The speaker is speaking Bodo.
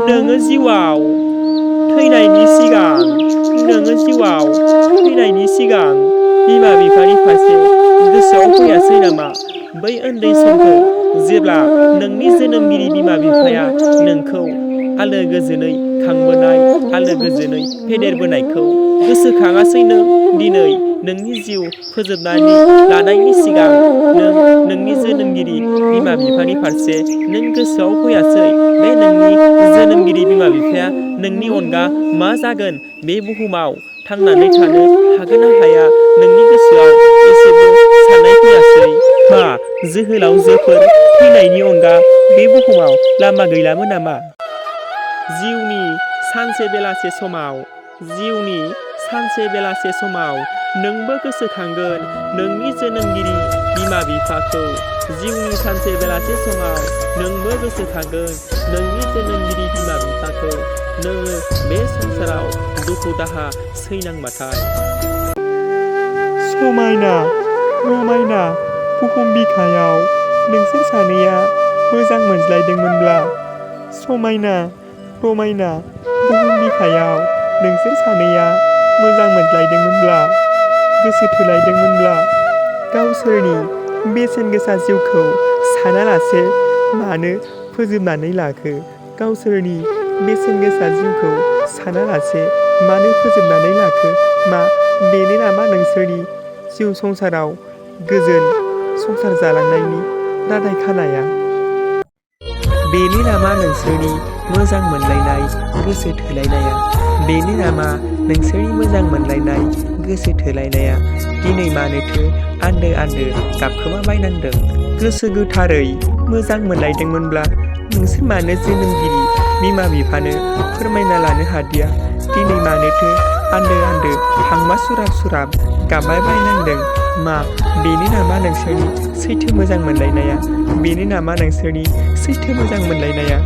नोङो जिउआव थैनायनि सिगां बिमा बिफानि फारसे गोसोआव फैयासै नामा? बै उन्दै समखौ जेब्ला नोंनि जोनोमगिरि बिमा बिफाया नोंखौ आलो गोजोनै खांबोनाय, आलो गोजोनै फेदेरबोनायखौ गोसोखाङासै नों दिनै नोंनि जिउ फोजोबनानै लानायनि सिगां नोंनि जोनोमगिरि बिमा बिफानि फारसे नों गोसोआव फैयासै? बे नोंनि जोनोमगिरि बिमा बिफाया नोंनि अनगा मा जागोन? बे बुहुमाव थांनानै थानो हागोन ना हाया नोंनि गोसोआव एसेबो साननाय फैयासै? मा जोहोलावजोफोर थैनायनि अनगा बे बुहुमाव लामा गैलामोन नामा? जिउनि सानसे बेलासे समाव नोंबो गोसोखांगोन नोंनि जोनोमगिरि बिमा बिफाखौ। जिउनि सानसे बेलासे समाव नोंबो गोसोखांगोन नोंनि जोनोमगिरि बिमा बिफाखौ। नोङो बे संसाराव दुखु दाहा सैनांबाथाय। समायना रमायना बुहुम बिखायाव नोंसोर सानैया मोजां मोनज्लायदोंमोनब्ला, समायना रमायना बुहुम बिखायाव नोंसोर सानैया मोजां मोनज्लायदोंमोनब्ला, गोसो थोलायदोंमोनब्ला, गावसोरनि बेसेन गोसा जिउखौ सानालासे मानो फोजोबनानै लाखो? गावसोरनि बेसेन गोसा जिउखौ सानालासे मानो फोजोबनानै लाखो? मा बेनो नामा नोंसोरनि जिउ संसाराव गोजोन संसार जालांनायनि रादाय खानाया? बेनो नामा नोंसोरनि मोजां मोनलायनाय गोसो थोलायनाया? बेनो नामा नोंसोरनि मोजां मोनलायनाय गोसो थोलायनाया? दिनै मानोथो आन्दो आन्दो गाबखोमाबायनांदों? गोसो गोथारै मोजां मोनलायदोंमोनब्ला नोंसोर मानो जोनोमगिरि बिमा बिफानो फोरमायना लानो हादिया? दिनै मानोथो आन्दो आन्दो हांमा सुराब सुराब गाबबायबायनांदों? मा बेनो नामा नोंसोरनि सैथो मोजां मोनलायनाया? बेनो नामा नोंसोरनि सैथो मोजां मोनलायनाया?